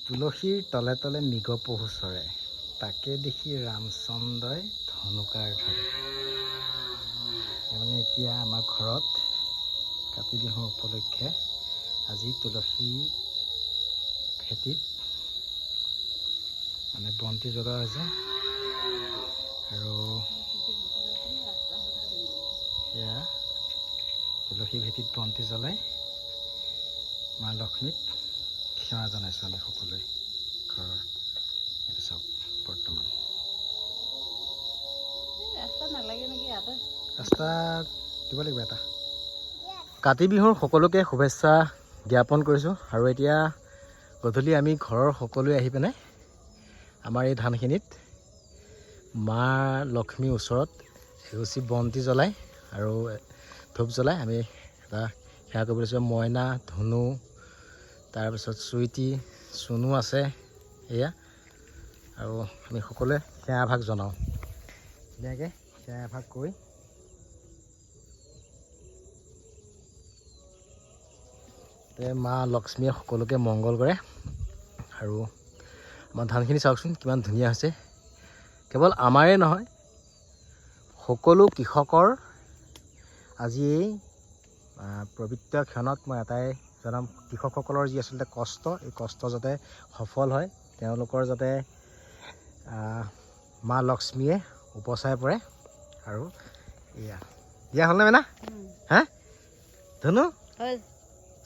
তুলসীৰ তলে তলে মৃগপহু চৰে, তাকে দেখি ৰামচন্দ্ৰই ধনুকাৰ ধৰে। মানে এতিয়া আমাৰ ঘৰত কাতি বিহুৰ উপলক্ষে আজি তুলসী ভেটিত মানে বন্তি জ্বলোৱা হৈছে আৰু সেয়া তুলসী ভেটিত বন্তি জ্বলাই মা লক্ষ্মীক সেৱা জনাইছোঁ আমি সকলোৱে ঘৰৰ। এইটো চাওক, বৰ্তমান ৰাস্তা নালাগে নেকি ইয়াতে? ৰাস্তাত দিব লাগিব এটা। কাতি বিহুৰ সকলোকে শুভেচ্ছা জ্ঞাপন কৰিছোঁ। আৰু এতিয়া গধূলি আমি ঘৰৰ সকলোৱে আহি পিনে আমাৰ এই ধানখিনিত মা লক্ষ্মীৰ ওচৰত এগছি বন্তি জ্বলাই আৰু ধূপ জ্বলাই আমি এটা সেৱা কৰিব লৈছোঁ। মইনা, ধুনু, তাৰপিছত চুইটি, চুনু আছে এয়া। আৰু আমি সকলোৱে সেৱা ভাগ জনাওঁ ধুনীয়াকৈ। সেৱা ভাগ কৰি তে মা লক্ষ্মীয়ে সকলোকে মংগল কৰে। আৰু আমাৰ ধানখিনি চাওকচোন, কিমান ধুনীয়া হৈছে। কেৱল আমাৰে নহয়, সকলো কৃষকৰ আজি এই পবিত্ৰ ক্ষণত মই এটাই জনাম, কৃষকসকলৰ যি আচলতে কষ্ট, এই কষ্ট যাতে সফল হয়, তেওঁলোকৰ যাতে মা লক্ষ্মীয়ে উপচাই পৰে। আৰু এয়া দিয়া হ'লনে মেনা? হা ধুনু? হ'ল।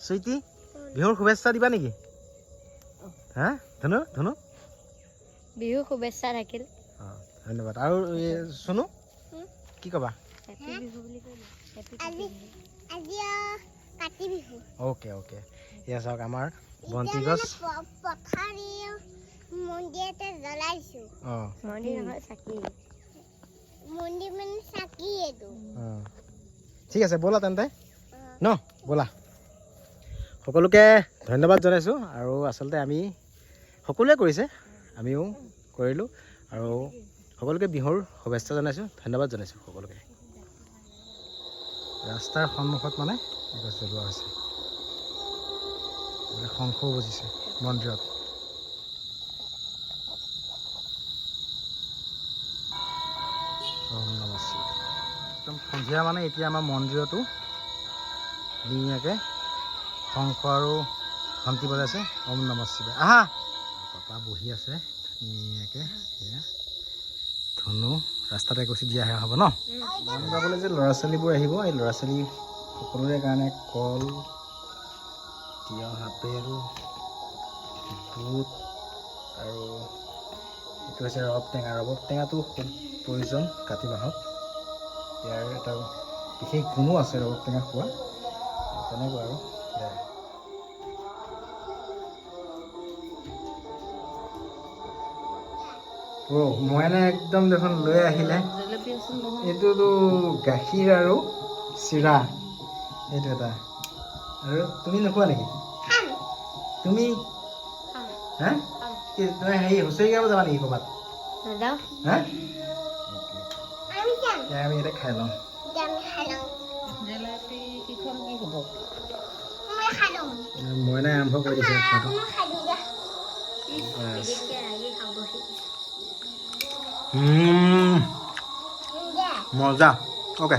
চুইটি, বিহুৰ শুভেচ্ছা দিবা নেকি? হা ধুনু, ধুনু? বিহু শুভেচ্ছা থাকিল। অঁ, ধন্যবাদ। আৰু এই চুনু, কি ক'বা? হেপী বিহু বুলি কৈ হেপী। আজি কাতি বিহু। অ'কে অ'কে, এয়া চাওক আমাৰ বন্তি গছ। পথাৰ মন্দিৰতে জ্বলাইছো। মন্দিৰ নহয়, চাকি। মন্দিৰ মানে চাকি এইটো। অঁ, ঠিক আছে, ব'লা তেন্তে ন, ব'লা। সকলোকে ধন্যবাদ জনাইছোঁ। আৰু আচলতে আমি সকলোৱে কৰিছে, আমিও কৰিলোঁ। আৰু সকলোকে বিহুৰ শুভেচ্ছা জনাইছোঁ, ধন্যবাদ জনাইছোঁ সকলোকে। ৰাস্তাৰ সন্মুখত মানে এগছ জ্বলোৱা হৈছে। বোলে শংখও বজিছে মন্দিৰত। ওম নমঃ শিৱায়। একদম সন্ধিয়া মানে এতিয়া আমাৰ মন্দিৰতো ধুনীয়াকৈ শংখ আৰু ঘণ্টি বজাইছে। ওম নমঃ শিৱায়। আহা, পাপা বহি আছে ধুনীয়াকৈ। এয়া ধুনু, ৰাস্তাতে এগছি দিয়া হ'ব ন। নাম গাবলৈ যে ল'ৰা ছোৱালীবোৰ আহিব, এই ল'ৰা ছোৱালী সকলোৰে কাৰণে কল, তিয়ঁহ, আপেল, বুট আৰু এইটো হৈছে ৰবাব টেঙা। ৰবাব টেঙাটো খুব প্ৰয়োজন কাতি মাহত। ইয়াৰ এটা বিশেষ গুণো আছে ৰবাব টেঙা খোৱা, তেনেকুৱা। আৰু দে। অ' মইনা একদম দেখোন লৈ আহিলে। জেলেপি আছে নহয়? এইটোতো গাখীৰ আৰু চিৰা, এইটো এটা। আৰু তুমি নোখোৱা নেকি? তুমি হা কি, তুমি হেৰি হুঁচৰি গাব যাবা নেকি ক'ৰবাত? নাযাওঁ। হা? আমি যাম। এতিয়া আমি এতিয়া খাই লওঁ। এতিয়া আমি খাই লওঁ। জেলেপি কেইখন কি হ'ব? মই খাই লওঁ। মইনাই আৰম্ভ কৰি দিছে খোৱাটো। মই খাই দিওঁ দিয়া। বাছ। খাবহি। দিয়া। মজা। অ'কে।